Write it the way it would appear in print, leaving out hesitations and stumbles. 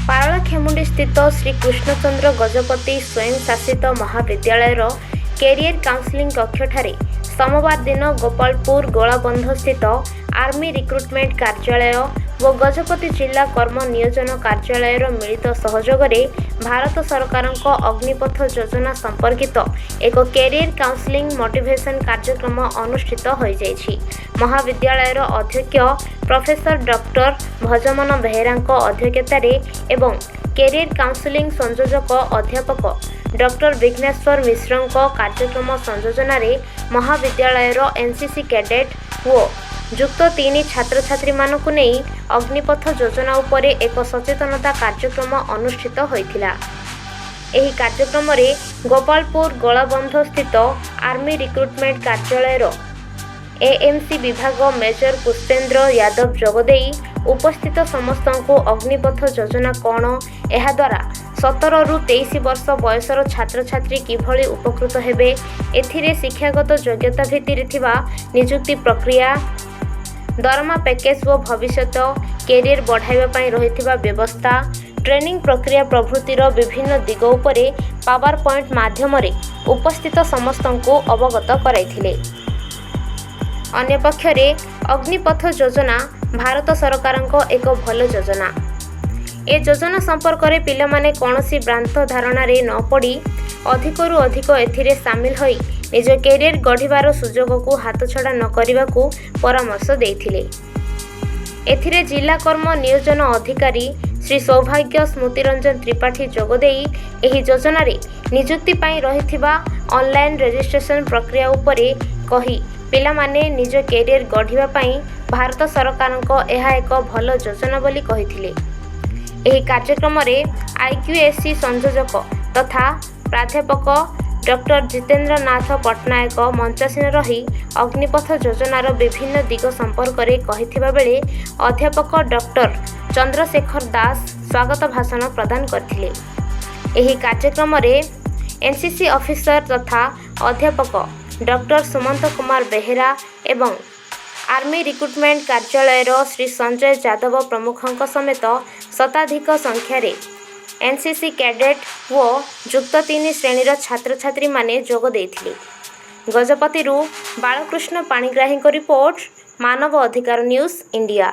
ପାରଳାଖେମୁଣ୍ଡି ସ୍ଥିତ ଶ୍ରୀ କୃଷ୍ଣଚନ୍ଦ୍ର ଗଜପତି ସ୍ୱୟଂଶାସିତ ମହାବିଦ୍ୟାଳୟର କ୍ୟାରିୟର କାଉନସିଲିଂ କକ୍ଷଠାରେ ସୋମବାର ଦିନ ଗୋପାଳପୁର ଗୋଳାବନ୍ଧ ସ୍ଥିତ ଆର୍ମି ରିକ୍ରୁଟମେଣ୍ଟ କାର୍ଯ୍ୟାଳୟ ଓ ଗଜପତି ଜିଲ୍ଲା କର୍ମ ନିୟୋଜନ କାର୍ଯ୍ୟାଳୟର ମିଳିତ ସହଯୋଗରେ ଭାରତ ସରକାରଙ୍କ ଅଗ୍ନିପଥ ଯୋଜନା ସମ୍ପର୍କିତ ଏକ କ୍ୟାରିୟର କାଉନସିଲିଂ ମୋଟିଭେସନ କାର୍ଯ୍ୟକ୍ରମ ଅନୁଷ୍ଠିତ ହୋଇଯାଇଛି। ମହାବିଦ୍ୟାଳୟର ଅଧ୍ୟକ୍ଷ ପ୍ରଫେସର ଡକ୍ଟର ଭଜମନ ବେହେରାଙ୍କ ଅଧ୍ୟକ୍ଷତାରେ ଏବଂ କ୍ୟାରିୟର କାଉନସିଲିଂ ସଂଯୋଜକ ଅଧ୍ୟାପକ ଡକ୍ଟର ବିଘ୍ନେଶ୍ୱର ମିଶ୍ରଙ୍କ କାର୍ଯ୍ୟକ୍ରମ ସଂଯୋଜନାରେ ମହାବିଦ୍ୟାଳୟର ଏନ୍ସିସି କ୍ୟାଡେଟ୍ ଓ ଯୁକ୍ତ ତିନି ଛାତ୍ରଛାତ୍ରୀମାନଙ୍କୁ ନେଇ ଅଗ୍ନିପଥ ଯୋଜନା ଉପରେ ଏକ ସଚେତନତା କାର୍ଯ୍ୟକ୍ରମ ଅନୁଷ୍ଠିତ ହୋଇଥିଲା। ଏହି କାର୍ଯ୍ୟକ୍ରମରେ ଗୋପାଳପୁର ଗୋଳାବନ୍ଧ ସ୍ଥିତ ଆର୍ମି ରିକ୍ରୁଟମେଣ୍ଟ କାର୍ଯ୍ୟାଳୟର ଏଏମ୍ସି ବିଭାଗ ମେଜର ପୁଷ୍ପେନ୍ଦ୍ର ଯାଦବ ଯୋଗଦେଇ ଉପସ୍ଥିତ ସମସ୍ତଙ୍କୁ ଅଗ୍ନିପଥ ଯୋଜନା କ'ଣ, ଏହାଦ୍ୱାରା 17ରୁ 23 ବର୍ଷ ବୟସର ଛାତ୍ରଛାତ୍ରୀ କିଭଳି ଉପକୃତ ହେବେ, ଏଥିରେ ଶିକ୍ଷାଗତ ଯୋଗ୍ୟତା ଭିତ୍ତିରେ ଥିବା ନିଯୁକ୍ତି ପ୍ରକ୍ରିୟା, ଦରମା ପ୍ୟାକେଜ୍ ଓ ଭବିଷ୍ୟତ କ୍ୟାରିୟର ବଢ଼ାଇବା ପାଇଁ ରହିଥିବା ବ୍ୟବସ୍ଥା, ଟ୍ରେନିଂ ପ୍ରକ୍ରିୟା ପ୍ରଭୃତିର ବିଭିନ୍ନ ଦିଗ ଉପରେ ପାୱାର ପଏଣ୍ଟ ମାଧ୍ୟମରେ ଉପସ୍ଥିତ ସମସ୍ତଙ୍କୁ ଅବଗତ କରାଇଥିଲେ। ଅନ୍ୟପକ୍ଷରେ ଅଗ୍ନିପଥ ଯୋଜନା ଭାରତ ସରକାରଙ୍କ ଏକ ଭଲ ଯୋଜନା। ଏ ଯୋଜନା ସମ୍ପର୍କରେ ପିଲାମାନେ କୌଣସି ଭ୍ରାନ୍ତ ଧାରଣାରେ ନ ପଡ଼ି ଅଧିକରୁ ଅଧିକ ଏଥିରେ ସାମିଲ ହୋଇ ନିଜ କ୍ୟାରିୟର ଗଢ଼ିବାର ସୁଯୋଗକୁ ହାତଛଡ଼ା ନ କରିବାକୁ ପରାମର୍ଶ ଦେଇଥିଲେ। ଏଥିରେ ଜିଲ୍ଲା କର୍ମ ନିୟୋଜନ ଅଧିକାରୀ ଶ୍ରୀ ସୌଭାଗ୍ୟ ସ୍ମୃତିରଞ୍ଜନ ତ୍ରିପାଠୀ ଯୋଗଦେଇ ଏହି ଯୋଜନାରେ ନିଯୁକ୍ତି ପାଇଁ ରହିଥିବା ଅନଲାଇନ୍ ରେଜିଷ୍ଟ୍ରେସନ ପ୍ରକ୍ରିୟା ଉପରେ କହି ପିଲାମାନେ ନିଜ କ୍ୟାରିୟର ଗଢ଼ିବା ପାଇଁ ଭାରତ ସରକାରଙ୍କ ଏହା ଏକ ଭଲ ଯୋଜନା ବୋଲି କହିଥିଲେ। ଏହି କାର୍ଯ୍ୟକ୍ରମରେ ଆଇକ୍ୟୁଏସି ସଂଯୋଜକ ତଥା ପ୍ରାଧ୍ୟାପକ ଡକ୍ଟର ଜିତେନ୍ଦ୍ର ନାଥ ପଟ୍ଟନାୟକ ମଞ୍ଚାସୀନ ରହି ଅଗ୍ନିପଥ ଯୋଜନାର ବିଭିନ୍ନ ଦିଗ ସମ୍ପର୍କରେ କହିଥିବା ବେଳେ ଅଧ୍ୟାପକ ଡକ୍ଟର ଚନ୍ଦ୍ରଶେଖର ଦାସ ସ୍ୱାଗତ ଭାଷଣ ପ୍ରଦାନ କରିଥିଲେ। ଏହି କାର୍ଯ୍ୟକ୍ରମରେ ଏନ୍ସିସି ଅଫିସର ତଥା ଅଧ୍ୟାପକ ଡକ୍ଟର ସୁମନ୍ତ କୁମାର ବେହେରା ଏବଂ ଆର୍ମି ରିକ୍ରୁଟମେଣ୍ଟ କାର୍ଯ୍ୟାଳୟର ଶ୍ରୀ ସଞ୍ଜୟ ଯାଦବ ପ୍ରମୁଖଙ୍କ ସମେତ ଶତାଧିକ ସଂଖ୍ୟାରେ ଏନ୍ସିସି କ୍ୟାଡେଟ୍ ଓ ଯୁକ୍ତ ତିନି ଶ୍ରେଣୀର ଛାତ୍ରଛାତ୍ରୀମାନେ ଯୋଗ ଦେଇଥିଲେ। ଗଜପତିରୁ ବାଳକୃଷ୍ଣ ପାଣିଗ୍ରାହୀଙ୍କ ରିପୋର୍ଟ, ମାନବ ଅଧିକାର ନ୍ୟୁଜ୍ ଇଣ୍ଡିଆ।